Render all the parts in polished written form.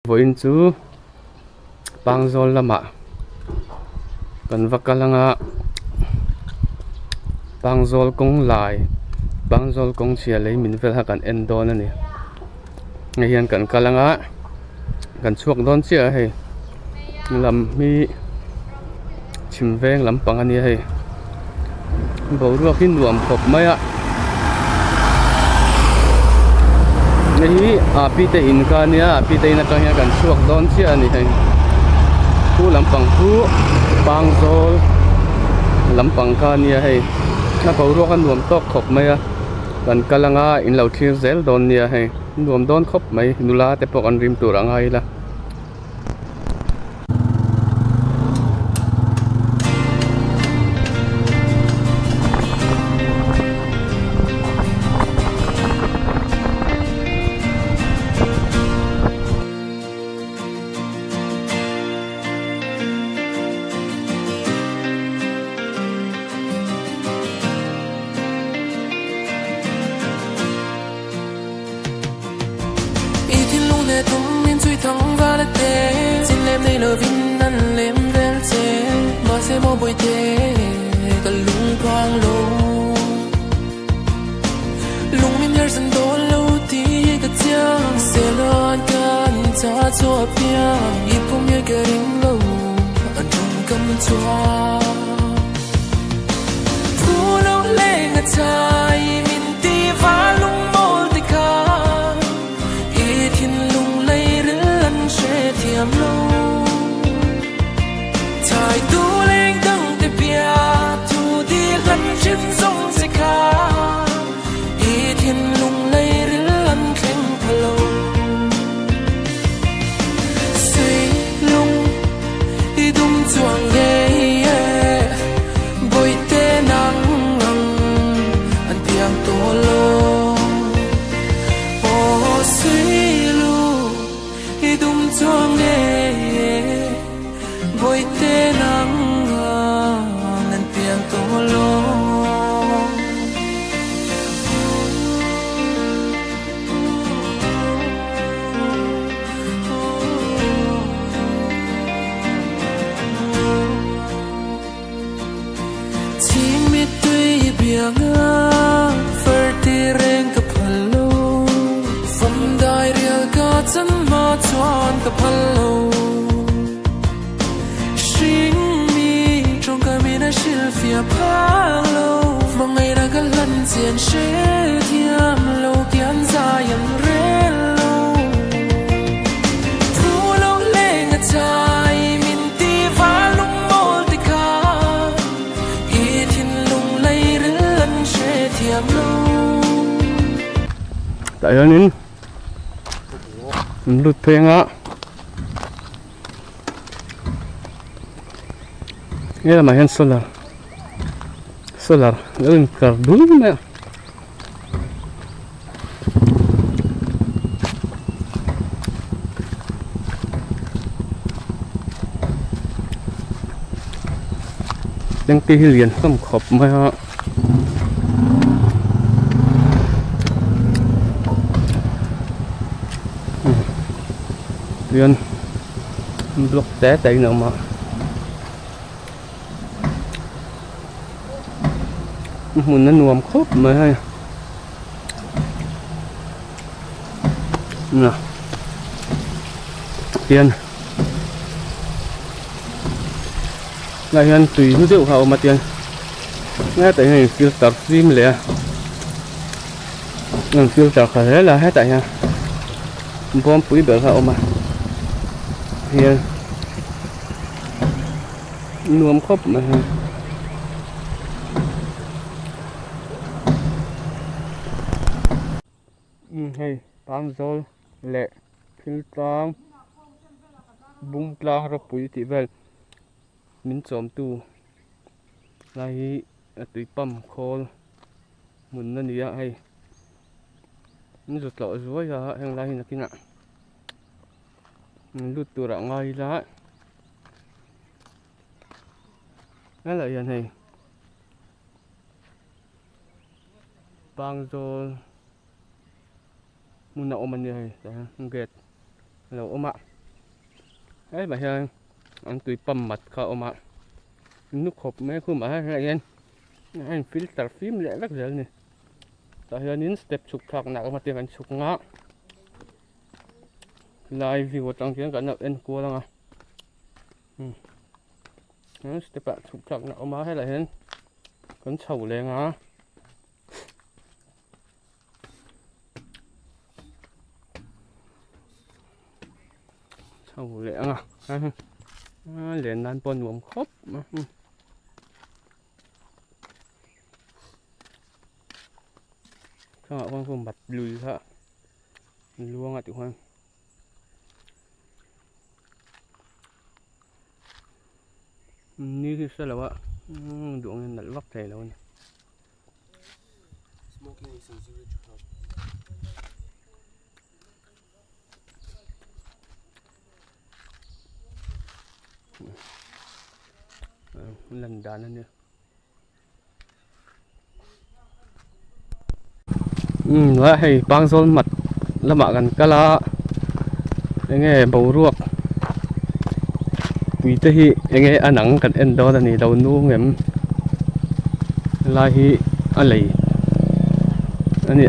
Vawiin chu Pangzawl lamah kan va kal anga Pangzawl kawng lai Pangzawl kawng chhia lei min vel kha kan en dawn a ni hei hian kan kal anga kan chhuak dawn chiah a hei lam hi chhim veng lampang a nia hei boruak hi nuam khawp mai a hei hi a pi te in kha ania a pi te in atang hian kan chhuak dawn chiah a ni hei khu lampang chu pangzawl lampang kha ania hei a boruak a nuam tawk khawp mai a kan kal anga in lo thlir zel dawn nia hei nuam dawn khawp mai nula te pawh kan rim tur a ngai ila. Tah hianin an lut phei anga he lamah hian solar solar lo inkar dul mai a. Tanky hi lian hlawm khawp mai a. Tihian block te te in a awm a hmun a nuam khawp mai hei tihian Lai hian tui hnu deuh kha a awm a tiang hetah hian in filter fim leh a an filter kha zel a hetah hian bawmpui ber kha a awm a hian nuam khawp mai hei. Hei Pangzawl leh thil tlang bung tlang ropui tih vel min chawmtu lai hi a tui pump khawl hmun a ni a hei an zut loh zuai a heng lai hi nakinah lut tur ah ngai ila helaiah hian hei Pangzawl hmun a awm a nia hei tah hian gate a lo awm a. Hemah hian an tui pump mat kha a awm a nu khawp mai khumah hian a in filter fim leh vek zel a ni tah hianin step chhuk thlak nak a tiang kan chhuk ang a lai view atang khian kan lo en kual ang a umm step ah chhuk thlak na awm a helaiah hian kan chho leng a. Chho leh ang a len nan pawh nuam khawp mai thlalak ah khuan bat lui kha luang a tih khuan ni hi hre lo a duh angin nalh vak thei lo a ni. Smoking is injurious to health. Lan dan a nia. Umm a hei Pangzawl mat lamah kan kal a enge boruak tui te hi enge a nang kan en dawn a ni lo nung em helai hi a lei a ni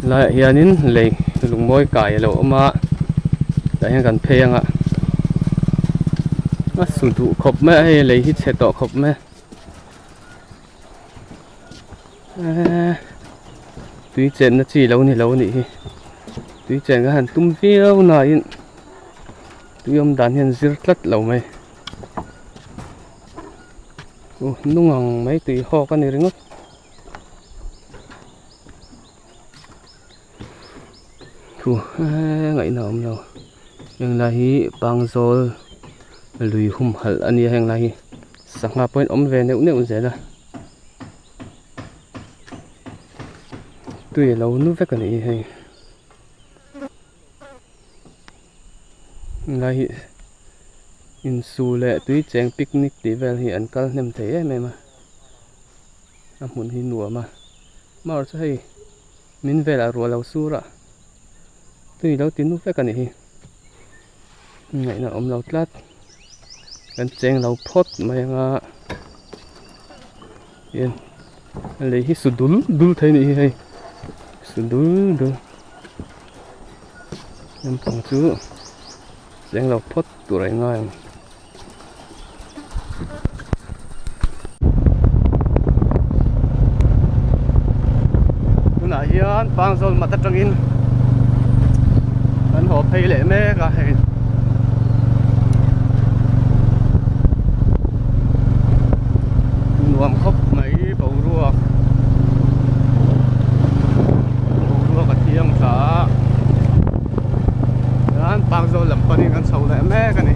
helaiah hianin lei lungmawi kai a lo awm a tah hian kan phei ang a a su duh khawp mai a hei lei hi chhe tawh khawp mai a. Eee tui chenna chi lo ni lo anih hi tui chen ka han tum viau nain tui awm dan hian zir tlat lo mai uh nung ang mai tui hawk a ni ringawt thu eee ngaihna a awm lo heng lai hi pangzawl lui humhalh a nia heng lai hi sangha pawhin awm ve neuh neuh zel a. Tui a lo nu vek a nih hi hei helai hi insu leh tui cheng picnic tih vel hi an kal hnem thei em em a a hmun hi nuam a amaherawhchu chu hei min velah ruah lo sur a tui lo ti nu vek a nih hi ngaihna awm lo tlat kan cheng lo phawt mai anga hian a lei hi su dul dul thei a nih hi hei su dul dul naupang chu cheng lo phawt tur a ingai ang. Tunah hian Pangzawl mat atangin kan haw phei leh mek a hei. Nuam khawp mai boruak boruak a thiang tha a chuan Pangzawl lam panin kan chho leh mek a ni.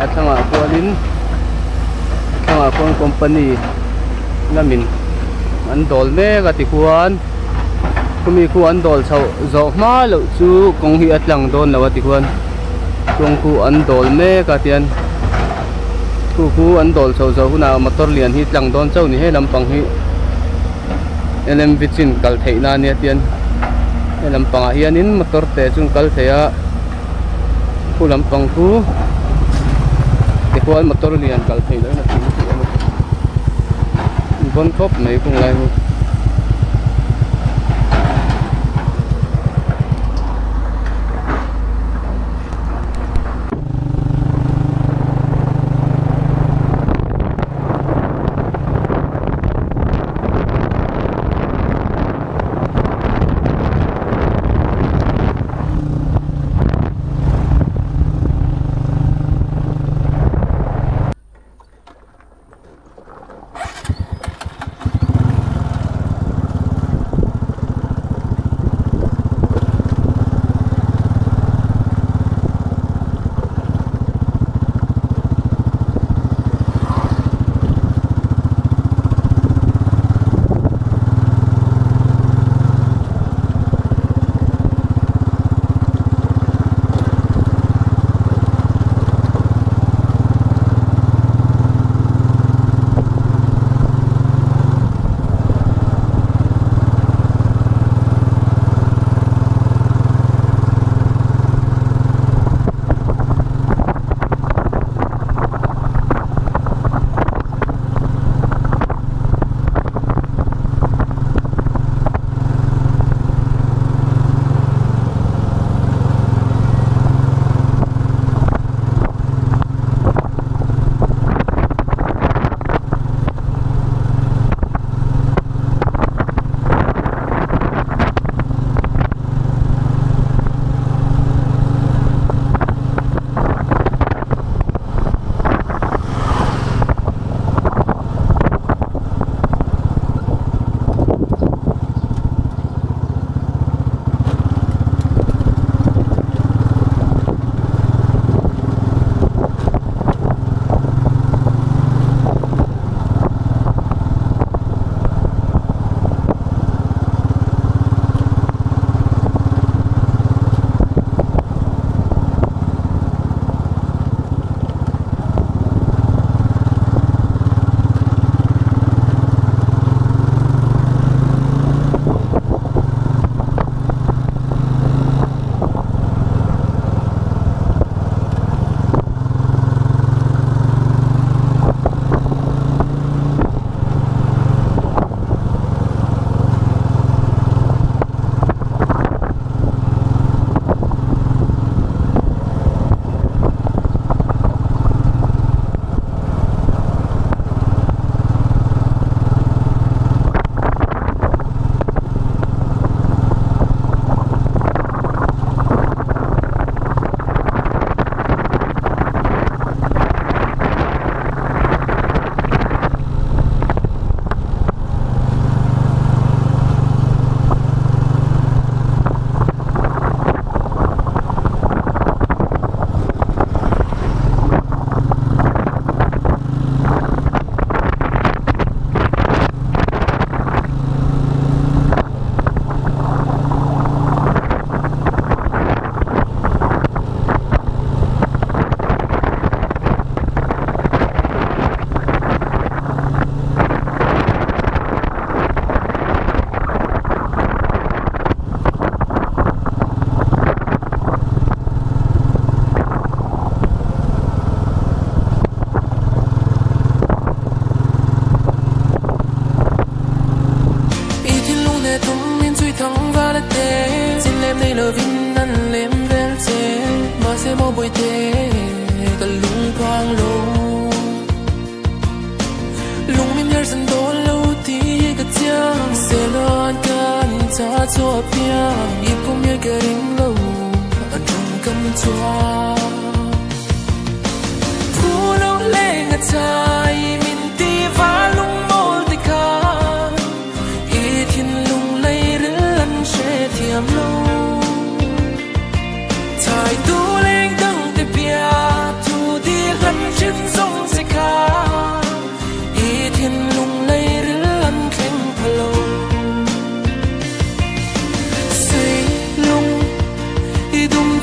A thlangah khuanin a thlangah khuan company lamin an dawl mek a tikhuan khumi khu an dawl chhoh zawh hma loh chu kawng hi a tlang dawn lo a tikhuan kawng khu an dawl mek a tian khu khu an dawl chhoh zawh hunah motor lian hi tlang dawn chauh a ni he lampang hi L_M_V chin kal theih na ania tian he lampangah hianin motor te chu an kal thei a khu lampang khu tikhuan motor lian kal theih loh in a thing tih a ni. Bon khawp mai khung lai chu.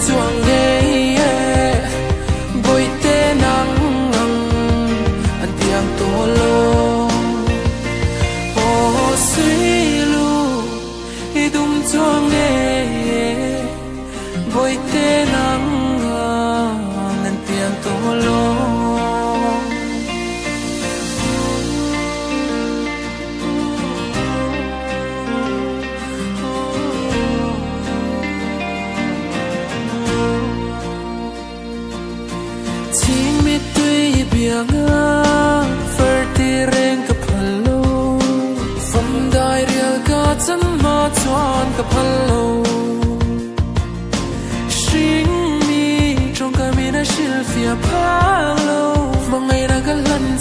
Chuang nghe.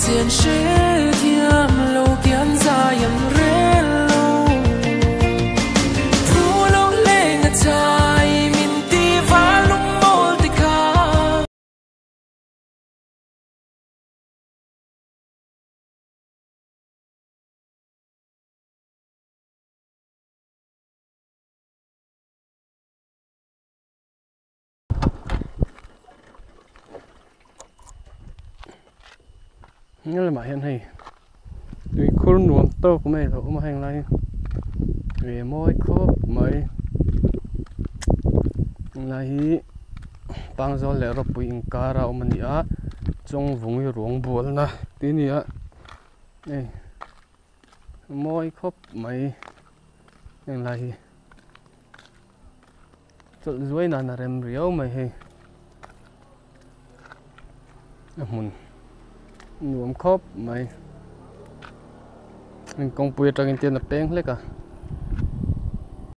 Chian hrethiam lo kian zai an rel lo. Thu lo leng a chai min ti val lung mawl ti kha. Nga lamah hian hei tui khur nuam tawk mai a lo awm a heng lai hi ve mawi khawp mai helai hi Pangzawl leh Rawpui inkar a awm a ni a Chawngvungi ruang bualna tih a ni a hei mawi khawp mai heng lai hi. Chawlh zuai nan a rem riau mai hei a hmun nuam khawp mai heng kawngpui atangin tian a peng hlek a.